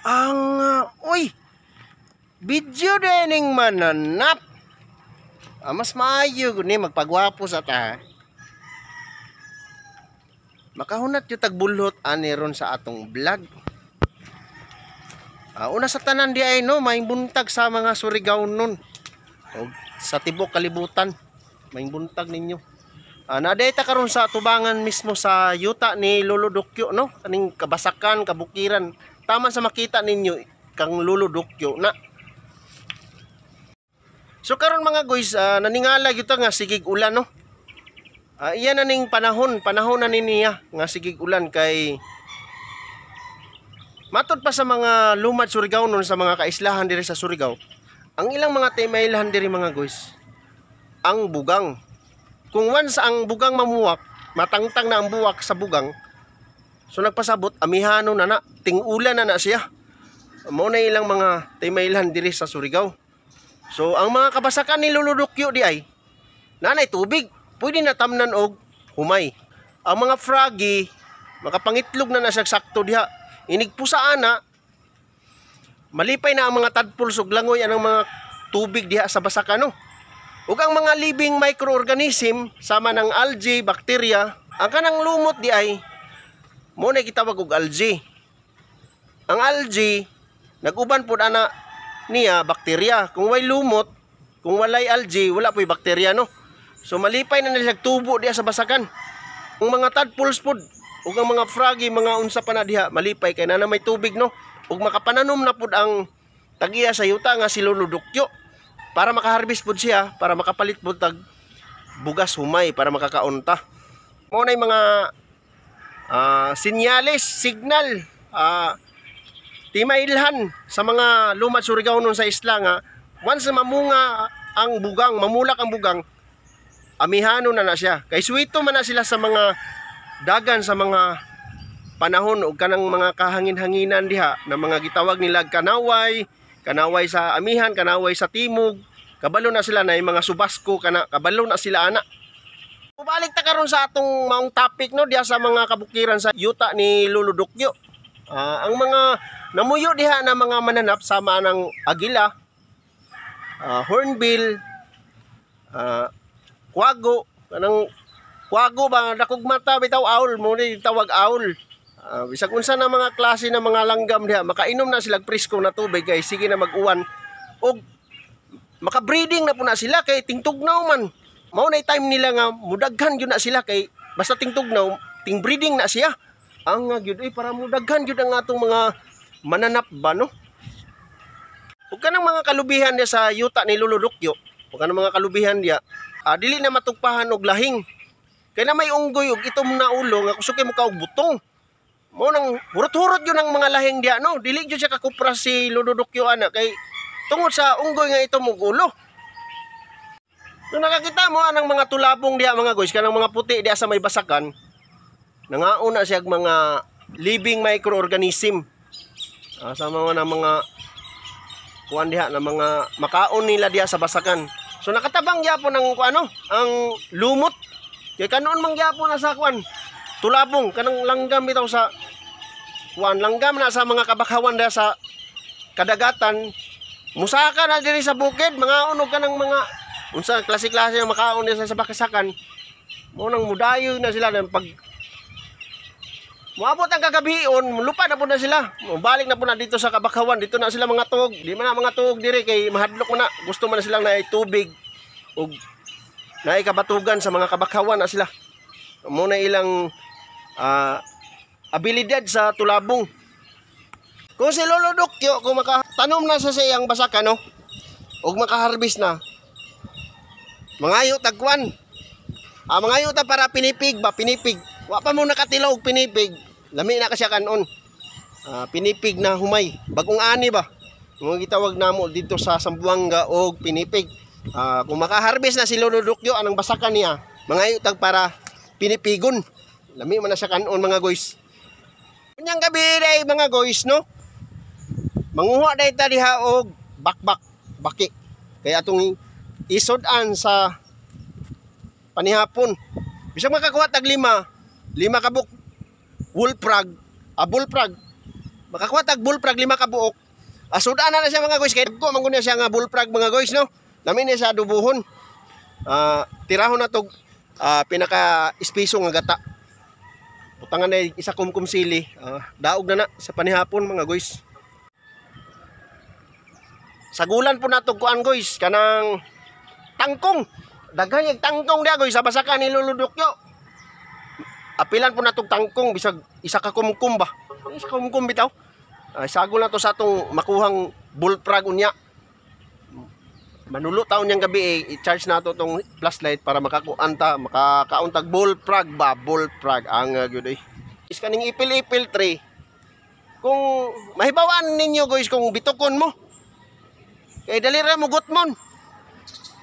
Ang uy, video dining mananap. Ah, mas maayo gud ni magpagwapo sa ta. Makahunat yung tagbulhot ani ron sa atong vlog. Ah, una sa tanan di ay no, maayong buntag sa mga Surigao nun. O, sa tibok kalibutan, maayong buntag ninyo. Ah, naa ta karon sa tubangan mismo sa yuta ni Lolo Dukyo, no? Kaning kabasakan, kabukiran. Tama sa makita ninyo kang Lolo Dukyo na. So karon, mga guys, naningala gyud ta nga sigig ulan, no. Ah, iyan na ning panahon, panahon na ni niya nga sigig ulan kay matod pa sa mga lumad Surigao nun, sa mga kaislahan diri sa Surigao. Ang ilang mga timailhan diri, mga guys, ang bugang. Kung once ang bugang mamuwak, matangtang na ang buwak sa bugang, so nagpasabot, amihano na na, ting-ulan na na siya. Mao na ilang mga timailhan diri sa Surigao. So ang mga kabasakan ni Lolo Dukyo di ay nanay tubig, pwede na tamnan og humay. Ang mga froggy makapangitlog na na siya sakto diha. Inig pusaan na malipay na ang mga tadpoles ug langoy anang mga tubig diha sa basakan, no. Ug ang mga living microorganism sama ng algae, bakterya, ang kanang lumot di ay mo na gitawag og algae. Ang algae nag-uban pud ana niya bakterya. Kung way lumot, kung walay algae, wala po'y bakterya, no. So malipay na nila tubo diha sa basakan. Ang mga tadpoles pud ug ang mga froggy, mga unsa pa na diha, malipay kay na may tubig, no. Ug makapananom na pud ang tagiya sa yuta nga si Lolo Dukyo para makaharvest pud siya, para makapalit pud tag bugas humay para makakaunta. Mo na yung mga sinyales, signal, timailhan sa mga lumad Surigao nun sa isla nga once na mamunga ang bugang, mamulak ang bugang, amihano na na siya. Kay suwito man na sila sa mga dagan sa mga panahon ug kanang mga kahangin-hanginan diha na mga gitawag nila kanaway, kanaway sa amihan, kanaway sa timog. Kabalo na sila na yung mga subasko kana, kabalo na sila ana. Balik ta karon sa atong maong topic, no, diha sa mga kabukiran sa yuta ni Lolo Dukyo. Ah, ang mga namuyo diha na mga mananap sama ng agila, hornbill, kwago, kanang kwago ba dakog mata bitaw, owl mo ni tawag owl. Ah, bisag unsa na mga klase ng mga langgam diha, makainom na sila presko na tubig kay sige na mag-uwan og makabreeding na po na sila kay tingtugnaw man. Mao na time nila nga mudaghan gyud na sila kay basta tingtugnaw, ting breeding na siya. Ang nga gyud ay para mudaghan gyud ang atong mga mananap ba, no. Ug kanang mga kalubihan niya sa yuta ni Lolo Dukyo, ug kanang mga kalubihan niya, dili na matugpahan og lahing. Kay na may unggoy og itom na ulo nga kusog kay mukha og butong. Mo nang hurot-hurot yun ang mga lahing diya, no. Dili gyud siya kakupra si Lolo Dukyo ana kay tungod sa unggoy nga itom og ulo. Kung nakakita mo anang mga tulabong diha, mga guys, kanang mga puti diha sa may basakan, nangaon na siya og mga living microorganism. Ah, sa mga na mga kuan diha na mga makaon nila diha sa basakan. So nakatabang gyapon ang ano, ang lumot. Kay kanoon man gyapon na sa kuan, tulabong kanang langgam bitaw sa kuan, langgam na sa mga kabakhawan diha sa kadagatan. Musaka na diri sa bukid, mga unog ka ng mga unsa klase-klase ang makaon diha sa bakasakan. Mo nang mudayo na sila ng pag moabot ang kagabion, lupa na po na sila. Balik na po na dito sa kabakhawan. Dito na sila mga tuog. Di man na mga tuog diri kay mahadlok mo na. Gusto man na silang naay tubig ug naay kabatugan sa mga kabakhawan na sila. Mo na ilang abilidad sa tulabong. Kung si Lolo Dukyo, kung makatanom na sa iyang basakan, no, ug makaharvest na, mangayo tagkwan. Ah, mangayo ta para pinipig ba, pinipig. Wa pa mo nakatilaw og pinipig. Lami na ka siya kanon. Ah, pinipig na humay. Bagong ani ba? Mga gitawag namo dito sa Sambuanga og pinipig. Ah, kung makaharvest na si Lolo Dukyo anang basakan niya, mangayo tag para pinipigon. Lami man na siya kanon, mga guys. Unyang gabi day, mga guys, no. Manguha day ta diha og bakbak, baki. Kaya atong isod-an sa panihapon. Bisag makakuha tag lima, lima kabuk bullfrog, bullfrog. Makakuha tag bullfrog lima ka buok. Asudan na na siya, mga guys, kay dagko man gud na siya nga bullfrog, mga guys, no. Lami ni sa adobohon. Tirahon na tog pinaka espeso nga gata. Butangan na isa kumkum sili. Daog na na sa panihapon, mga guys. Sagulan po nato kuan, guys, kanang tangkong. Daghan yung tangkong dia, guys, sa basakan ni Lolo Dukyo. Apilan po natong tangkong bisag isa ka kumkum ba. Isa ka kumkum bitaw. Sagol na to sa atong makuhang bullfrog unya. Manulo taon niyang gabi eh, i-charge na to tong flashlight para makakuan ta, makakaon tag bullfrog ba, bullfrog ang gyud eh. Is kaning ipil-ipil tree. Kung mahibawaan ninyo, guys, kung bitokon mo. Kay dali ra mo gutmon.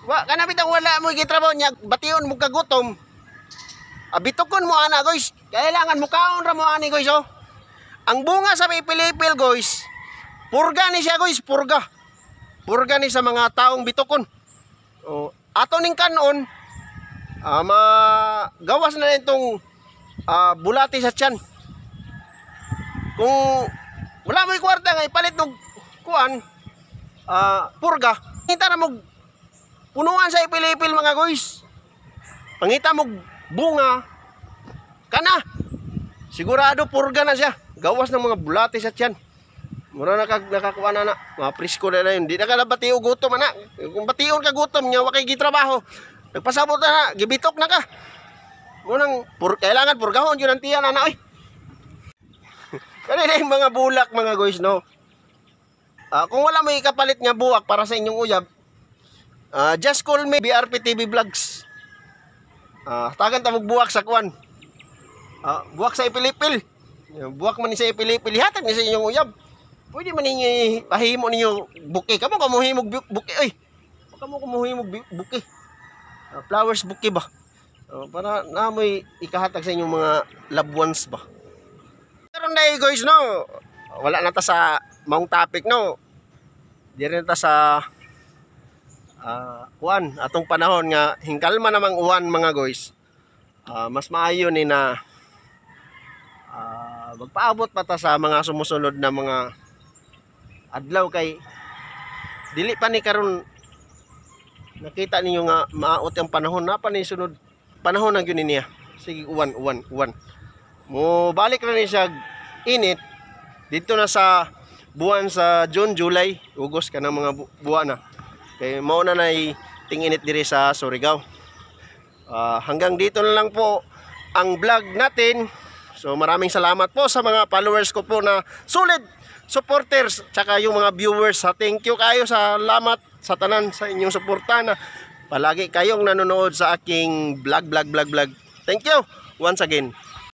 Wa kana bitang wala mo gitrabaho niya, bation mo kagutom. Bitokon mo ana, guys. Kailangan mo kaon ra mo ani, guys, oh. Ang bunga sa ipil-ipil, guys, purga ni siya, guys, purga. Purga ni sa mga taong bitokon. Oh, ato ning kanon, magawas na itong bulati sa tiyan. Kung wala mo'y kwarta nga ipalit og kuan, purga, pangita na mo punuan sa ipil-ipil, mga guys. Pangita mo bunga kana. Sigurado purga na siya. Gawas ng mga bulati sa tiyan. Mura na kag nakakuha na na. Mga presko na na yun. Di na ka na bati og gutom ana. Kung bation ka gutom nya wa kay gitrabaho. Nagpasabot na na, gibitok na ka. Munang kailangan purgahon yun ang tiyan ana oy. Kanina yung mga bulak, mga guys, no. Kung wala may kapalit nga buwak para sa inyong uyab, just call me BRP TV Vlogs. Tagan ta buwak sa kuan. Buwak sa ipilipil. Buwak man ni sa ipilipil, hatag ni sa inyong uyab. Pwede man ninyo pahimo ninyo bouquet. Kamo kamo himog bouquet oy. Kamo kamo himog bouquet. Flowers bouquet ba? Para namoy ikahatag sa inyong mga loved ones ba. Karon na, guys, no. Wala na ta sa maong topic, no. Diri na ta sa kuan atong panahon nga hingkalma namang uwan, mga guys. Mas maayo ni na magpaabot pa ta sa mga sumusunod na mga adlaw kay dili pa ni karon nakita ninyo nga maot ang panahon na pa ni sunod panahon na gyud ni niya. Sige, uwan, uwan, uwan, mo balik na ni siya init dito na sa buwan sa June, July, August, kanang mga buwan na kay mao na nay ting-init diri sa Surigao. Hanggang dito na lang po ang vlog natin. So maraming salamat po sa mga followers ko po na solid supporters tsaka yung mga viewers. Ha, thank you kayo, salamat sa tanan sa inyong suporta na palagi kayong nanonood sa aking vlog, vlog, vlog, vlog. Thank you once again.